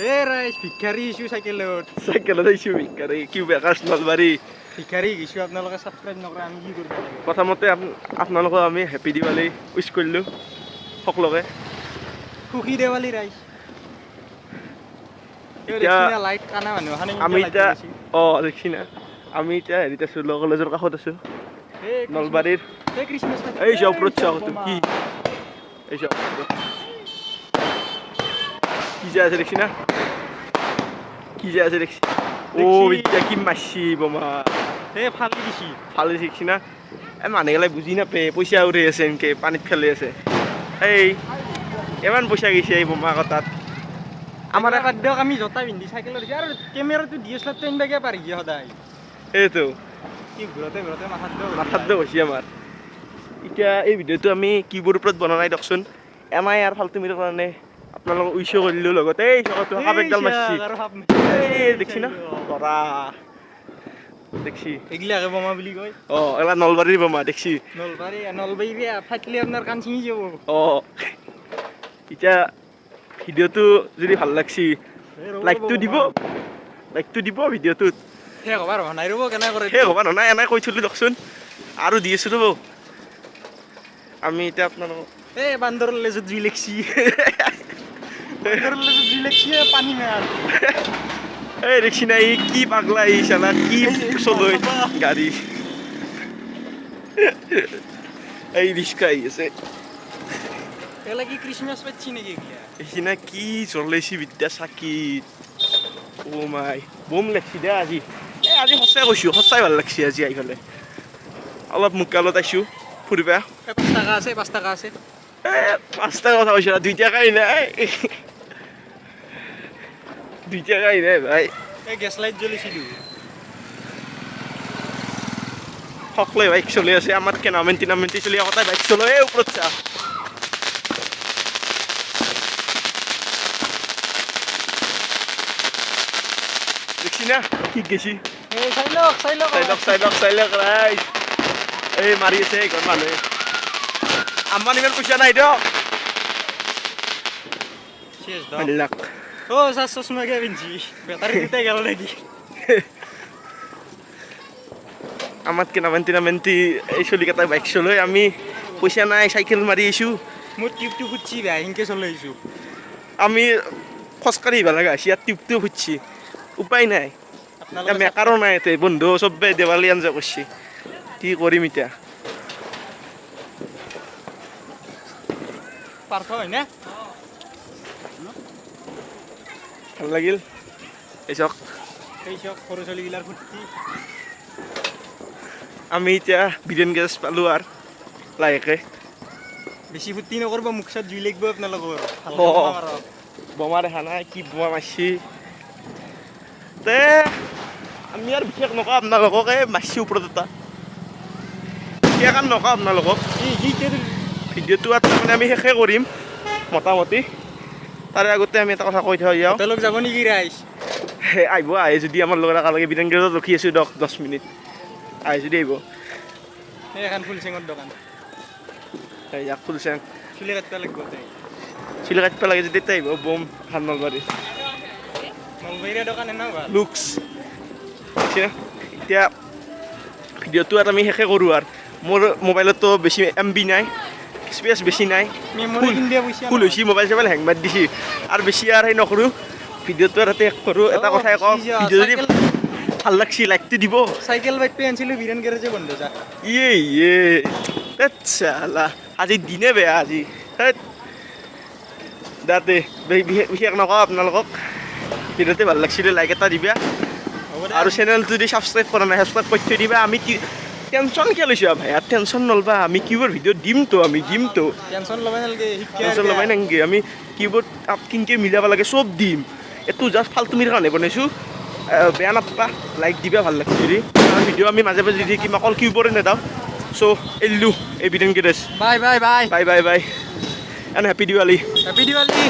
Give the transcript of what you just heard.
এ ৰাইজ, ভিক্ষাৰী আহিছোঁ চাইকেলত। চাইকেলত আহিছোঁ ভিক্ষাৰী, কিউ বেকাৰ্ছ নলবাৰী। ভিক্ষাৰী গৈছোঁ, আপোনালোকে ছাবস্ক্ৰাইব নকৰে আমি কি কৰিব লাগে? প্ৰথমতে আপোনালোকক আমি হেপী দিৱালী উইচ কৰিলোঁ সকলোকে। সুখী দেৱালী ৰাইজ। এতিয়া লাইট কানা মানুহ। আমি এতিয়া, অঁ, দেখছি না, আমি এতিয়া হেৰিত আছোঁ, ল কলেজৰ কাষত আছোঁ নলবাৰীৰ। এই চাওক, ওপৰত চাওক, কি এই চাওক, কি যে আছে দেখছি না, কি যে আছে দেখছি। ও, এতিয়া কি মাৰছি বোমা! এই ফালি দিছি। ফালি দেখছি না। এই মানুহগিলাই বুজি নাপায়, পইচা উৰি আছে, এনকে পানীত ফেলি আছে। এই ইমান পইচা গৈছে এই বোমা কটাত আমাৰ। বাদ দিয়ক, আমি জোতা পিন্ধি চাইকেলত দিছোঁ আৰু কেমেৰাটো ডি এছ এল আৰটো আনিবাকে পাৰি সদায়। এইটো কি ঘূৰতে ঘূৰতে মাথাত। মাথাত হৈছে আমাৰ। এতিয়া এই ভিডিঅ'টো আমি কিবোৰ্ড ওপৰত বনোৱা নাই দিয়কচোন, এম I R ফাল্টুমিৰ কাৰণে আপোনালোকক উইচো কৰিলোঁ লগতে। এই চকাটো সাপ একডাল মাৰছি, এই দেখছি না, তৰা দেখছি। এইগিলাকে বোমা বুলি কয়। অঁ, এগলা নলবাৰীৰ বোমা দেখছি। নলবাৰী, নলবাৰী ফাটিলে আপোনাৰ কাণ ছিঙি যাব। অঁ, এতিয়া ভিডিঅ'টো যদি ভাল লাগছি, লাইকটো দিব, লাইকটো দিব ভিডিঅ'টোত। শেষ হ'বাৰ হোৱা নাই, ৰ'ব, কেনে কৰে। শেষ হ'বা নহয়, এনেই কৈ থলোঁ দিয়কচোন, আৰু দি আছোঁ ৰ'ব আমি এতিয়া আপোনালোকক। এই বান্দৰৰ লেজত জুই লাগছি, বান্দৰৰ লেজত জুই লাগছি, পানী মাৰ। এই দেখছি না, ই কি পাগলা, ই শালা কি চলৈ গাড়ী। এই ৰিক্সা আহি আছে। এগলা কি ক্রিসমাস পাচ্ছি নাকি এগলা? এইখিনা কি জ্বলাইছি বিদ্যা চাকি। অ' মাই, বম লাগছি দে আজি। এই আজি সঁচাই কৈছোঁ, সঁচাই ভাল লাগছি আজি আহি পেলাই। অলপ মোকালত আহিছোঁ ফুৰিবা। 5 টকা আছে, 5 টকা আছে। এ 5 টকা কথা কৈছা, 2 টকাই নাই, 2 টকাই নাই ভাই। এই গেছ লাইট জ্বলিছিলো। সকলোৱে বাইক চলি আছে, আমাতকে নামেন্তি নামেন্তি চলি একোটাই বাইক চলো। এই ওপৰত চা। দেখছি না কি গেছি। এই চাই লওক, চাই লওক। চাই লওক, চাই লওক, চাই লওক ৰাইজ। এই মাৰি আছে ঘৰ মানুহে। আমাৰ ইমান পইচা নাই দিয়ক। শেষ দাও। ও স্যার, চশমা কে পিন্ধছি, বেটারি দুটাই গেল নাকি? আমাতকে নামেন্তি নামেন্তি এই চলিকেইটাই বাইক চলাই, আমি পইচা নাই, চাইকেল মাৰি আহিছোঁ। মোৰ টিউবটো ফুটছি ভাই, সেনকে চলাই আহিছোঁ। আমি খোজকাঢ়ি আহিব লগা হৈছে, ইয়াত টিউবটো ফুটছি, উপায় নাই। এতিয়া মেকাৰো নাই ইয়াতে, বন্ধু চবে দেৱালী এনজয় কৰিছে, কি কৰিম এতিয়া? পাৰ্থ হয়নে? ভাল লাগিল, এই চাওক। এই চাওক, সৰু ছোৱালীগিলাৰ ফূৰ্তি। আমি এতিয়া বিৰেন গেছ পালোঁ আৰু লাহেকে। বেছি ফূৰ্তি নকৰিব, মুখ চাত জুই লাগিব আপোনালোকৰ। বোমা দেখা নাই কি বোমা মাৰছি। তে আমি আৰু বিশেষ নকওঁ আপোনালোকক, এই মাৰছি ওপৰত এটা, বিশেষ আৰু নকওঁ আপোনালোকক। ভিডিঅ'টো আৰু তাৰমানে আমি শেষে কৰিম মোটামুটি। তাৰে আগতে আমি এটা কথা কৈ থৈ যাওঁ। তেওঁলোক যাব নেকি ৰাইজ? আহিব, আহে যদি আমাৰ লগত একেলগে বিৰেন গেৰেজত ৰখি আছোঁ 10 মিনিট, আহে যদি আহিব। এই এখন ফুলচেঙৰ দোকান। এই ইয়াক ফুলচেং। চুলি কাটিব লাগিব তাই। চুলি কাটিব লাগে যদি আহিব, বম ভাল নলবাৰী। নলবাৰীৰ দোকান এনে ভাল। লুকছ। এতিয়া ভিডিঅ'টো আৰু আমি শেষে কৰোঁ আৰু মোৰ মোবাইলতো বেছি এম বি নাই, স্পেচ বেছি নাই, ফুল হৈছে, মোবাইল চোবাইল হেং মাৰি দিছে। আৰু বেছি আৰু সেই নকৰোঁ, ভিডিঅ'টো আৰু শেষ কৰোঁ। এটা কথাই কওঁ, ভিডিঅ' যদি ভাল লাগছি লাইকটো দিব। চাইকেল বাইকটো আনিছিলোঁ, বিৰেন গেৰেজে বন্ধ যা। ইয়ে ইয়ে, চালা আজি দিনে বেয়া আজি। দাতে বিশেষ নকওঁ আপোনালোকক, ভিডিঅ'টো ভাল লাগছিলে লাইক এটা দিবা আৰু চেনেলটো যদি ছাবস্ক্ৰাইব কৰা নাই, ছাবস্ক্ৰাইব কৰি থৈ দিবা। আমি কি টেনশ্যন কিয় লৈছোঁ ভাই? আৰু টেনশ্যন নলবা, আমি কিবোৰ্ড ভিডিঅ' দিমতো, আমি দিমতো। টেনশ্যন ল'ব নালাগে। টেনশ্যন ল'বাই নালাগে। আমি কিবোৰ্ড আপ কিনকে মিলাব লাগে চব দিম। এইটো জাষ্ট ফাল্টুমিৰ কাৰণে বনাইছোঁ, বেয়া নাপাবা, লাইক দিবা ভাল লাগছে যদি। ভিডিঅ' আমি মাজে মাজে দি থাকিম, অকল কিবোৰ্ডে নেদাওঁ। চ' এৰিলোঁ, এই বিদেন garage. Bye bye bye. Bye bye bye and happy Diwali. Happy Diwali.